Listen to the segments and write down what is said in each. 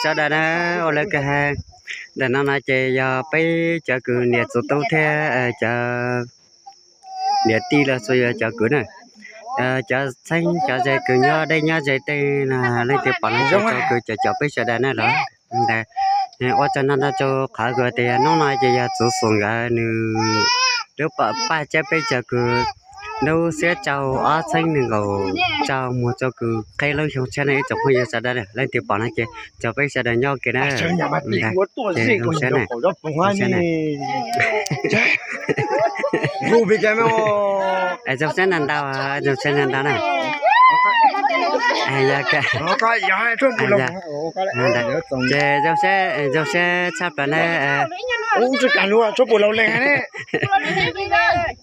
Sawv daws na, ua lawv kawg ha. Ntawm no no ces yog peb cov kwv niam txiv tub thiab cov niam tij los xws yog cov kwv na, cov txheeb cov ze kwv nyob deb nyob ze tej no, leej twg pom no cov kwv cov cov peb sawv daws na los ntawd. Ua tsaug ntau ntau rau qhov kuv tias hnub no ces yog txiv xum nkawd nws lub paj tsab peb cov kwv lub xiab rau ob txheeb nees nkaum rau mus rau kws qhib lub xyoo tshiab no ib tsoom phooj ywg sawv daws na, leej twg pom no ces cov peb sawv daws nyob ua ke na. Zoo siab na. Zoo siab ntau ntau, zoo siab ntau ntau na. Yog, ces zoo siab, zoo siab tshaj plaws na.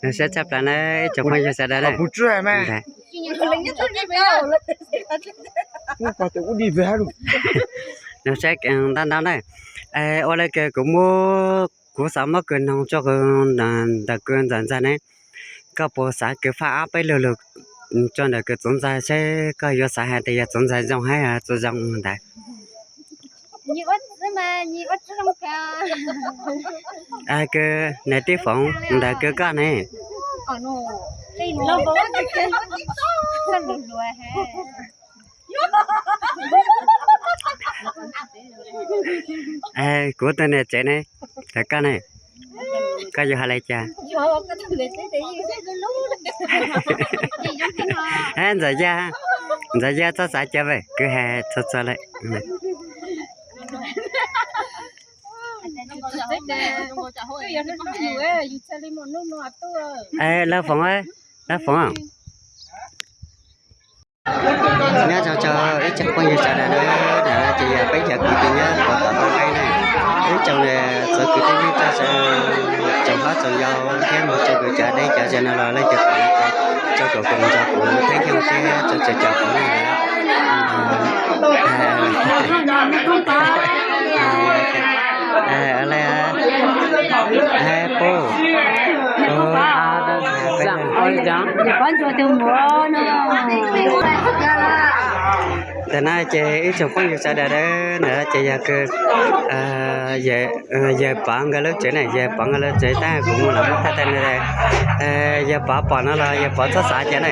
Zoo siab tshaj plaws na ib tsoom phooj ywg sawv daws na. Zoo siab ntau ntau na. Ua li kws kuv muab, kuv xav muab kws noog tso ntawm kws ntxawm ntxag ne, koj puas xav kws faj ob peb lug lug tso ntawm kws txiv ntxawg seb koj yuav xav hais tias yog txiv ntxawg zoo hab tsis zoo ntawd. Kws niam tij Foom ntawd kws koj ne. Kuv tus niam tsev ne, ntawm koj ne, koj yuav hais li cas? Ntxawm Yaj, Ntxawm Yaj txhob xav cas, kws hais txhua txhua lawm. Lawv Foom, lawv Foom, nyob zoo rau ib tsoom phooj ywg sawv daws na, ces yog peb cov kwv tij nyob puag tom Thaub Qaib na, ib tsoom txhua kwv tij neej tsa sawv, tsoom hlob tsoom yau thiab mus rau kws cov deb cov ze no los leej twg pom no ces tso kom kuv mus nrog kuv theeb xyoo thiab tso tsev cov kuv na. Ntawm no ces ib tsoom phooj ywg sawv daws na, ces yog kws yawg Pov nkawd lub tsev na, yawg Pov nkawd lub tsev tab kuv mus los muab thaij thaij na. Yawg Pov pom no los yawg Pov txhob xav cas na.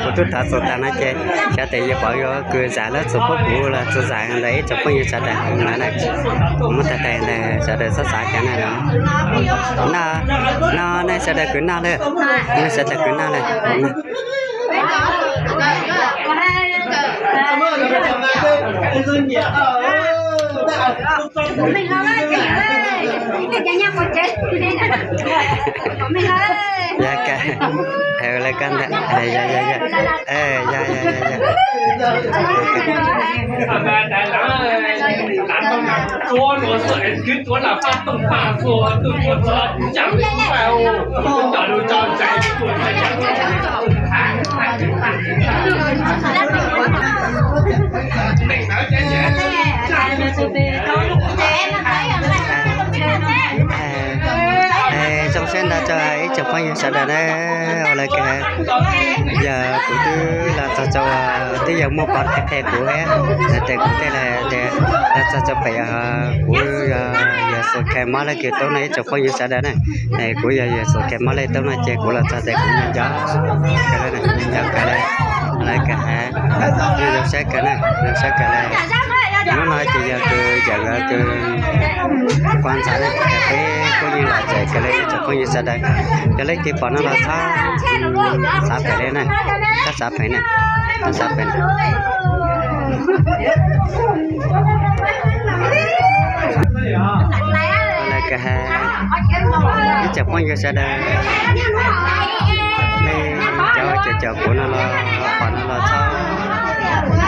Kuv tub thov txum tas no ces xyov tias yawg Pov yuav kws zam lub txim pub kuv los tsis zam ntawm ib tsoom phooj ywg sawv daws na. Kuv muab thaij thaij ntawd sawv daws txhob xav cas na. No, nej sawv daws kws noj lawm, nej sawv daws kws noj lawm. Yog kawg, hais lawv koj ntag, yog, yog, yog, yog, yog. Zoo siab ntau rau ib tsoom phooj ywg sawv daws na, ua lawv kawg. Yog kuv twb los txog rau, twb yog muaj pov qhia kuv thiab, tes kuv tej los tias los txog rau pem, kuv yog Xus Khais mob lawv kws tub no ib tsoom phooj ywg sawv daws na. Kuv yog Xus Khais mob lawv tub no ces kuv los txog tes kuv nco nco kawg li, lawv kawg ha, zoo siab kawg na, zoo siab kawg li. Hnub no ces yog kws yawm nkawd kws pog ntxhais na, peb kuj yeej los txais kawg li ib tsoom phooj ywg sawv daws. Yog leej twg pom no los txhob xav phem li na, txhob xav phem na, txhob xav phem. Lawv kawg ha, ib tsoom phooj ywg sawv daws, nej cov uas caum kuv no los pom no los txhob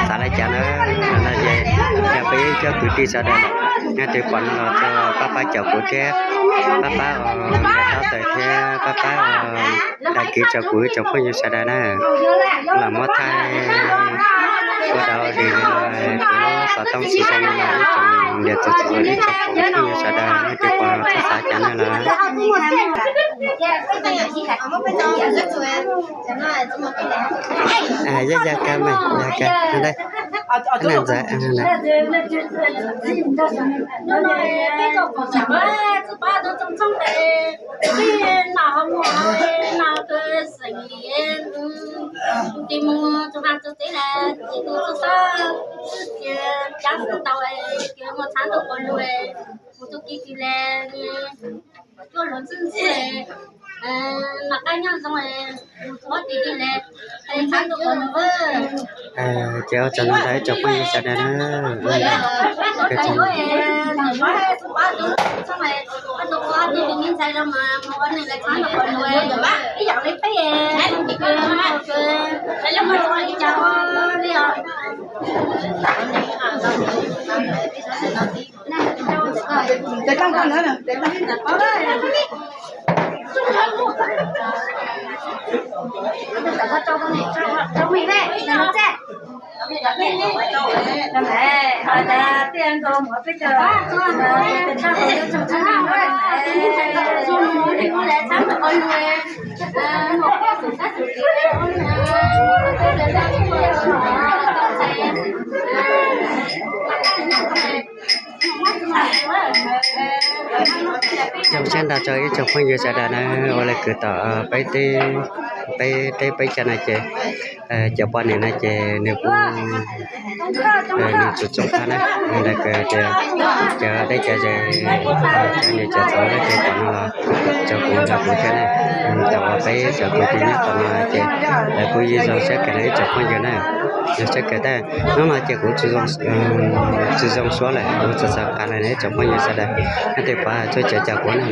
xav li cas na. No ces yog peb cov kwv tij sawv daws, nej twg pom no los pab pab caum kuv thiab, pab pab ua tawm thiab pab pab đăng ký rau kuv ib tsoom phooj ywg sawv daws na. Los muab thaij ua dau di li no, kuv xov tooj tsis zoo li no, ib tsoom niam txiv txiv ib tsoom phooj ywg sawv daws, nej twg pom txhob xav cas na los. Yog yog kawg mas, yog kawg, ntawd. Ntxawm, hnub no peb tau pom txog peb txoj paj tau txoog txoog es peb noj hauv muag hauv no kawg xeem li, tus tis mus txog hauv txog tsev lawm, tus txog txog txog, cia cav tau es cia muaj txhab ntau pov lug, mus txog kiag twg lawm, cuaj hluas ntxwb ntxwb, noj qab nyob zoo, mus txog tis twg lawm, txhab ntau pov lug. Ces ua tsaug ntau ntau ib tsoom phooj ywg sawv daws na. Zoo siab ntau rau ib tsoom phooj ywg sawv daws na, ua lawv kws tom peb teb, peb teb peb chaw no ces cov poj niam no ces nws kuj, nws tsis tsoo qab na, ntawd kws tias cov deb cov ze, cov niam cov txiv leej twg pom no los txhawb kuv nrog kuv thiab na. Tau ua peb cov kwv tij nyob tom no ces lawv kuj yeej zoo siab kawg na ib tsoom phooj ywg na. Zoo siab kawg tab, hnub no ces kuv tsis zoo suab lawm, kuv txawm txawm qab lawm na ib tsoom phooj ywg sawv daws. Leej twg pom txhawb caum kuv na.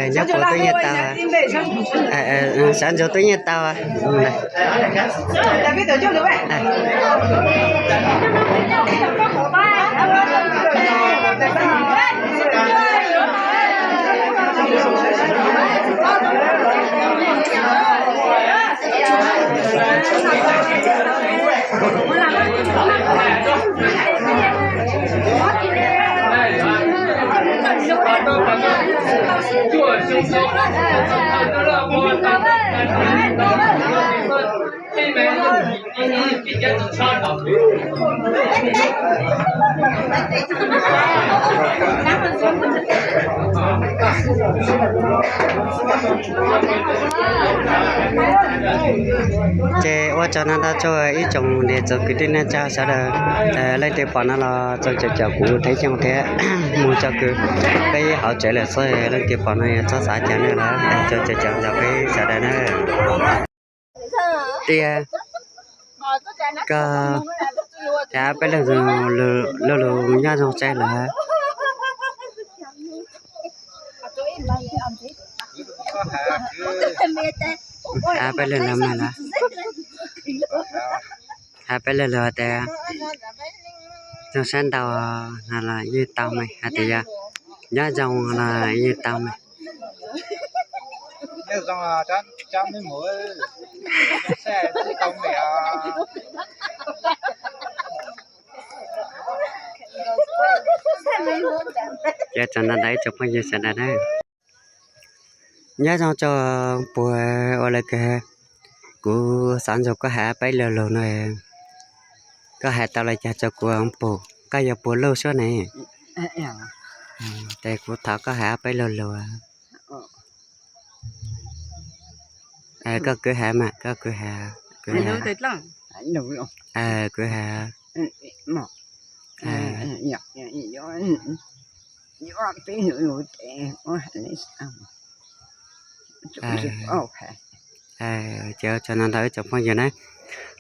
Nyob puas twb nyiaj tau, sawv ntxuv twb nyiaj tau. Ces ua tsaug ntau ntau rau ib tsoom niam txiv kwv tij neej tsa sawv daws, leej twg pom no los txhawb caum kuv thiab, mus tso kwv, peb hauv tsev lawm xwb, leej twg pom no txhob xav cas na, txhawb caum peb sawv daws na. Tias koj, peb leej lug nyob zoo tsaib lawm. Peb leej lug mas lawm, peb leej lug tias zoo sab ntau no los yeej tau mas, hais tias yog nyob zoo los yeej tau mas. Ces tsaug ntau ntau ib tsoom phooj ywg sawv daws na. Nyob zoo rau puag ua lawv kws, kuv xav nrog koj hais peb lo lus no, koj hais tau los cas rau kuv pum, koj yuav puag lub suab ne. Ces kuv thov koj hais peb lo lus. Koj kwv hais mas, koj kwv hais, kwv hais, kwv hais. Ces tsaug ntau ntau ib tsoom phooj ywg na.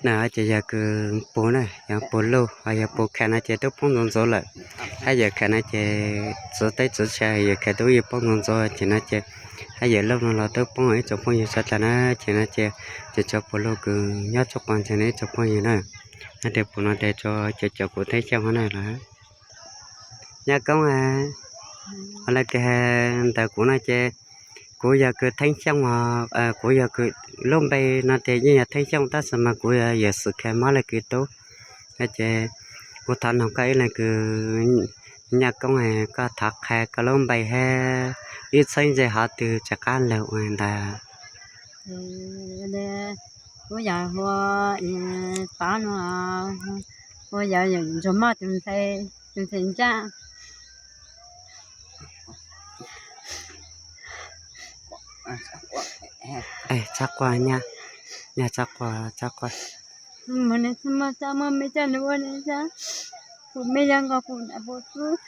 No ces yog kws pug na, yog pug luj, yog pug kha no ces twb poob ntxuav ntxuav lawm. Hab yawm kha no ces txwv teb txwv chaw, yawm kha twb yeej poob ntxuav ntxuav ces no ces, hab yawm luj no los twb poob ib tsoom phooj ywg sawv dlawg na, ces no ces, ces tso pug luj kws nyob tsuj quas ntseeg no ib tsoom phooj ywg na. Hab tes pug no tes tso cov cov kuv Theeb Xyooj hov na los. Nyaj Koob, ua le kws ntawm kuv no ces kuv yog kws Theeb Xyooj os, kuv yog kws lub npe no ces yeej yog Theeb Xyooj tab sis mas kuv yog Yawm Xwm Kha mob le kws tub. Ces kuv thov noog koj ib leeg kws Nyaj Koob, koj thov qha koj lub npe hab ib txheeb ze hov twg rov qab lug ua ntawd. Kuv yog hu Pav no, hu yog Ntsuag Moj tus ntxhais, tus ntxhais Ntsaj. Txhob quaj, nyaj, nyaj txhob quaj, txhob quaj. Mus nws txhob muaj txaj muaj me coj nws ua nws txaj, kuv me yog nkaus kuv nam puv xwb.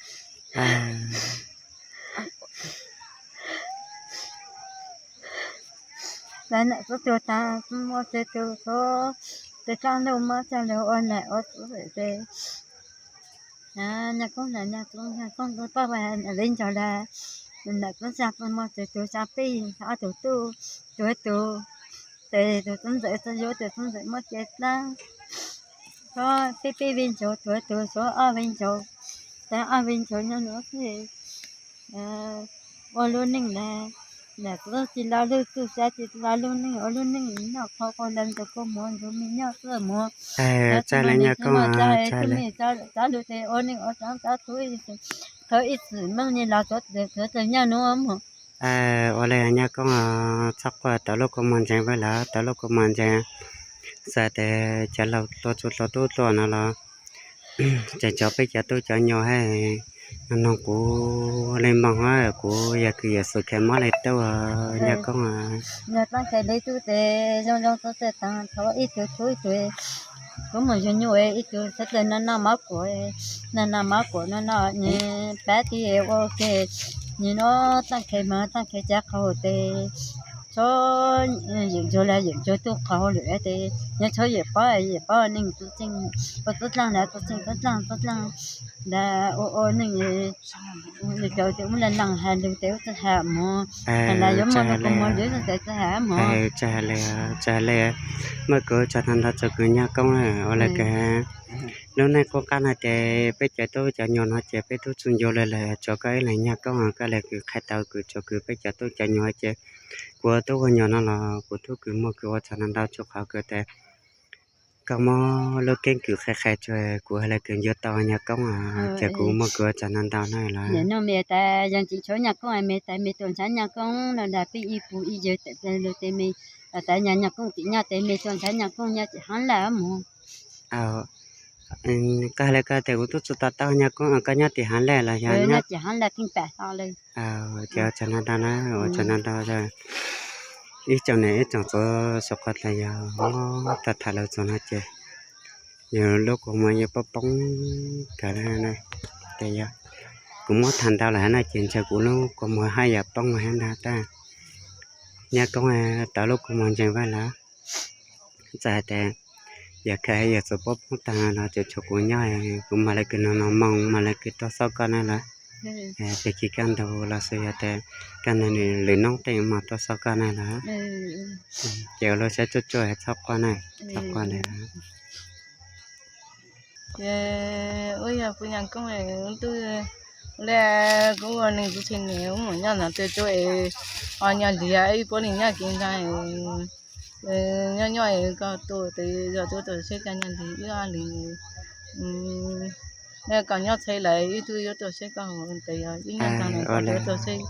Lawv nam txhua tus tas, muaj txhua tus txhua tus txaj ntuj muab txaj lug ua nam ua txhua tes. Nyaj Koob, Nyaj Koob, Nyaj Koob, pab pab nam li ntsaug lawm, nam txhua txaj muaj txhua tus tsa pij ob tug tub, tus tus tes tus tub ntxawm txhua yuav tus tub ntxawm muab ces dlaab. Txhob peb peb vij ntsug, tus tus txhob ob vij ntsug, tas ob vij ntsug nyob nuav xwb. Ua lub neej lawm, nam txhua txaj tsi lug lug txuj sa tsi lug lug neej, ua lub neej noj qhov qhov lawv ntxuag kua muag ntxuag me nyuam txuj muag. Txawj le Nyaj Koob, txawj le. Txhob lug tes ua neej ua tsav txhob txhua ib txwm meej ni los txhua txhua txwm nyob nuav mog. Ua le Nyaj Koob, txhob quaj, tau lub kua muag ntseeg Vaij Lav, tau lub kua muag ntseeg xav tes cov laug dlua txhua dlua tub dlua no los tseem tshuav peb cov tub cov nyuas hab, noog kuv le moog hab, kuv yog kws Yawm Xwm Kha mob le tub, Nyaj Koob. Yog taab khev le tub tes zoo zoo txhob txawj taag, txhob ib tug txhua ib tug. Kuv moog yug nyuj ib tug txhob txawj noj noj mov kuam, noj noj mov kuam noj noj, nws pab tij ua ke, nws noj taab khev moog taab khev tsav qhov tes txhob yeem ntsuag le yeem ntsuag tub qhov lwm tes nyob txhob yeem paub yeem paub neeg tub txeej, ua tub dlaag ntawd tub txeej tub dlaag tub dlaag ntawd ua ua neej. Nws cov tes muab le leeg has lug tes ua txhua has moog, has lawv yuav muaj kua muag lwm tes txhua has moog. Txhua has le, txhua has le, muaj kws tsaug ntau ntau txug kws Nyaj Koob ua le kws lub neej qub qab no tes peb cov tub cov nyuas no ces peb tub tsi ncu le lawm, tsuav koj ib leeg Nyaj Koob koj le kws qha tau kws tsuav kws peb cov tub cov nyuas ces kuv tub ua nyuas no los kuv tub kws muaj kws ua tsaug ntau ntau txug qhov kws tes koj muab lub keeb kwm qha qha tsuag kuv has le kws ncu tau Nyaj Koob, ces kuv muaj kws ua tsaug ntau ntau na los. Nug me tas yog tsis tshuav Nyaj Koob me tas me tuaj ntshaw Nyaj Koob no tas peb ib puj ib yawg tawm plaws lug tes me, tas Nyaj Koob tsis nyob tes me tuaj ntshaw Nyaj Koob nyob tsis hab laj moog. Koj has le koj tes kuv tub tsi to taub Nyaj Koob koj nyob tsis hab laj los yog nyob tsis hab laj theej pam hlo le. Ces ua tsaug ntau ntau na, ua tsaug ntau ntau. Ib tsoom niam ib tsoom txiv suav qhov tas yog muab tau tham lug txug no ces yus lub kua muag yuav poob poob kawg na. Ces yog kuv muab tham ntau lawm hab no ces ntshe kuv lub kua muag haj yam poob hab ntag tab. Nyaj Koob tau lub kua muag ntseeg Vaij Lav, txawm has tas yog kha yog txug poob poob taag los tsuas tshuav kuv nyob, kuv mam le kws nug nug moog mam le kws tuaj xauj koj na lawm. Tag kis kaj ntug los xwb yog tas kaj ntug lwm noob tej mam tuaj xauj koj na lawm. Ces ua lub siab tsuaj tsuaj txhob quaj na, txhob quaj le. Ces ua yog kuv Nyaj Koob, le kuv ua neeg tsis tsheej niam, kuv mus nyob ntawd tsuas tsuas es ho nyob lig ib puab neeg nyob kev ntxhee, nyob nyob es koj tuaj tes yog tuaj tuaj saib koj nyob lig ib ob hlis, koj nyob txhij lawm ib tug yuav tuaj saib koj tes yog ib nyob ntxhee koj tuaj tuaj saib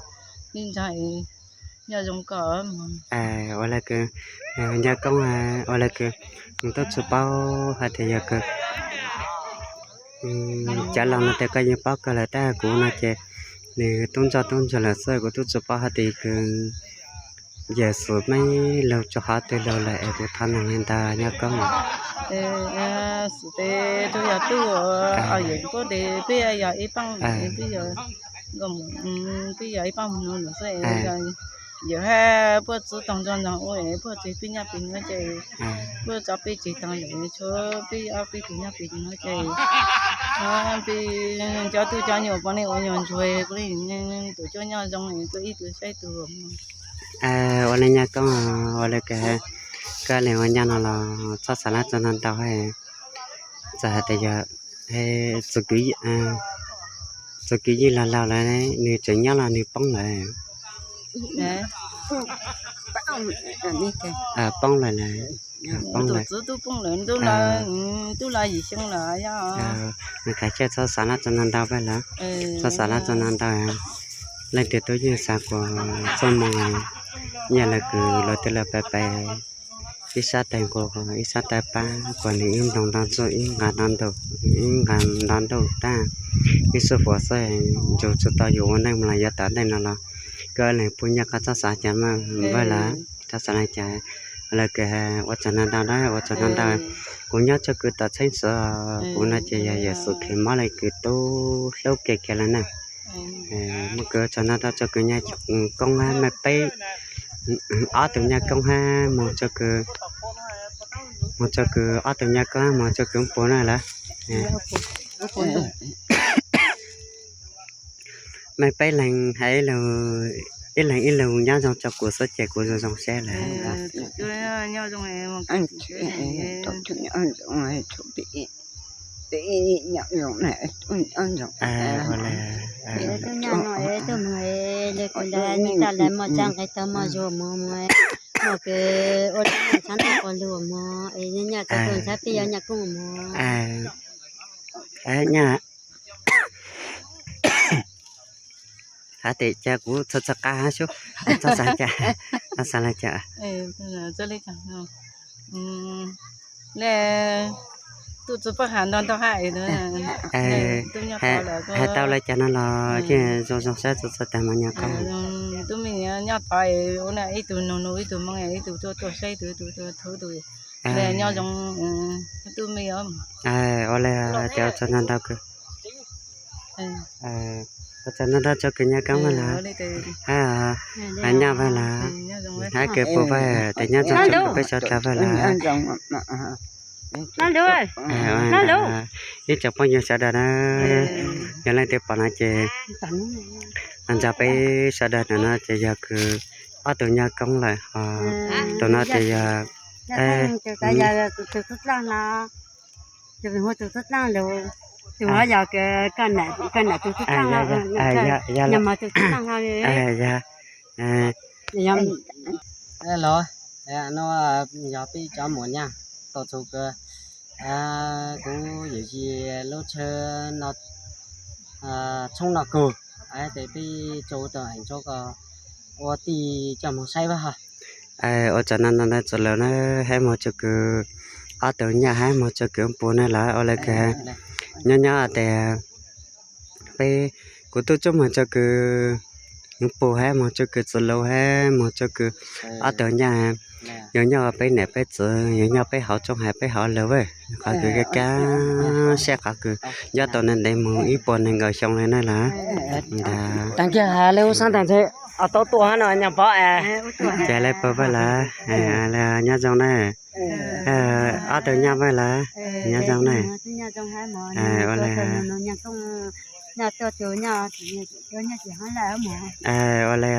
ib ntxhee nyob zoo koj. Ua le kws Nyaj Koob, ua le kws kuv tub tsi paub hais tias yog kws cov laus no tes koj yeej paub kawg lawm tab kuv no ces nws tub ntsoj tub ntsuag lawm xwb, kuv tub tsi paub hais tias kws yawm xwm meb lug tsuas qhov twg lug lawm es kuv thov noog li ntawd Nyaj Koob. Xwm tes tug yog tub, yawm puab tes peb yog ib paab, peb yog ib paab mus nuav xwb, yog Yawm hab puab txwv toog nrog nrog ua, puab txwv peb nyob pem nuav ces puab tso peb tseg toog lawm, tshuav peb ob peb tug nyob pem nuav ces peb cov tub cov nyuam poj niam ua nyuag ntsuag, kuv le tus cuab nyob zoo tuaj ib tug saib tug. Ua le nyaj koob, ua le kag, koj le ua nyaj no los txhob xav lab txog ntau ntau, txawm hais tias yog txug kwv yij laug laug lawm, nws tseem nyob los nws poob lawm. Poob lawm lawm. Poob lawm. Nws khav thiaj txhob xav lab txog ntau ntau pab lawm, txhob xav lab txog ntau ntau. Leej twg tub yeej xav kuas txuj moo, yog lawv kws luag twg los pab pab, ib sab tais nqus ib sab tais pab kuas nws ib nploog nto ntxuj ib nqag nto ntuj, ib nqag nto ntuj tag, ib xub fuam xwb, ntsug tsis tau yus ua neej los yuav tom ntej no los koj leeg puj nyiaj koj txhob xav cas maj npawg lawm, txhob xav li cas. Lawv kws ua tsaug ntau ntau na, ua tsaug ntau ntau. Kuv nyob txog kws tom txheeb xwb, kuv no ces yog Yexus Khetos mob li kws tub hlub kiag kiag lawm na. Muaj kws ua tsaug ntau ntau txog kws nyaj koob hab maj peb, ob tug nyaj koob hab moog txog kws, moog txog kws ob tug nyaj koob hab moog txog kws puj na lawm. Mej peb leeg hab ib leeg ib lug nyob zoo tso kuv xwb ces kuv zoo zoo sab lawm. Tub nyaj no es tug moog es le kuv nta nij tag lawm mos tsaa nqe tau mos zuag mos mos, mos kws ua tsaab ntawm quas lug mos es nyaj nyaj tau tus ntxhab peb yuav nyaj koob mos. Nyaj, hab tes cas kuv txhaj txhaj qab hab sub, txhob xav cas, txhob xav li cas. Le tub txug paj has nto nto hab, has tau li cas no los yeej zoo zoo sab txog txog tag mos nyaj koob. Tub me nyob tod ua ib tug nug nug ib tug Moob, ib tug tuaj tuaj saib ib tug, ib tug tuaj thub ib tug, le nyob zoo tub me. Ua le ces ua tsaug ntau ntau kws, ua tsaug ntau ntau txog kws nyaj koob maj lawm, hab nyaj maj lawm, hab kws puj paj tes nyob zoo txog kws peb sawv dlawg maj lawm. Ib tsoom phooj ywg sawv daws na, yog leej twg pom no ces ntog peb sawv daws ntawm no ces yog kws ob tug nyaj koob lawm, tus no ces yog tus tub dlaaj no, tus tub dlaaj lug, tus no yog koj nam tus tub dlaaj, yog tus tub dlaaj, los no yog peb cov muam nyaj tau txug kws kuv yawm yij lub tshawb no tshoob no kug, tes peb tso tau heev tso koj ua tij coj moog saib pab hab. Ua tsaug ntau ntau txug lawm na, hab moog txug kws ob tug nyaj hab moog txug kws puj na lawm ua le kws nyob nyob tes peb, kuv tub tsuab moog txug kws puj hab moog txug kws txiv lus hab moog txug kws ob tug nyaj, yug nyob ua peb nam peb txiv, yug nyob peb hauv tsoom hab peb hauv lawm, qhov kws kab kab sab qhov kws nyob tau ntev ntev moog ib puas nees nkaum xyoo le na lawm. Ntag, tag kiag has le ua saab tag ntshe tau tua hab no nyag pov, ces le puj paj lawm, nyob zoo na, ob tug nyaj maj lawm, nyob zoo na. Ua le, ua le.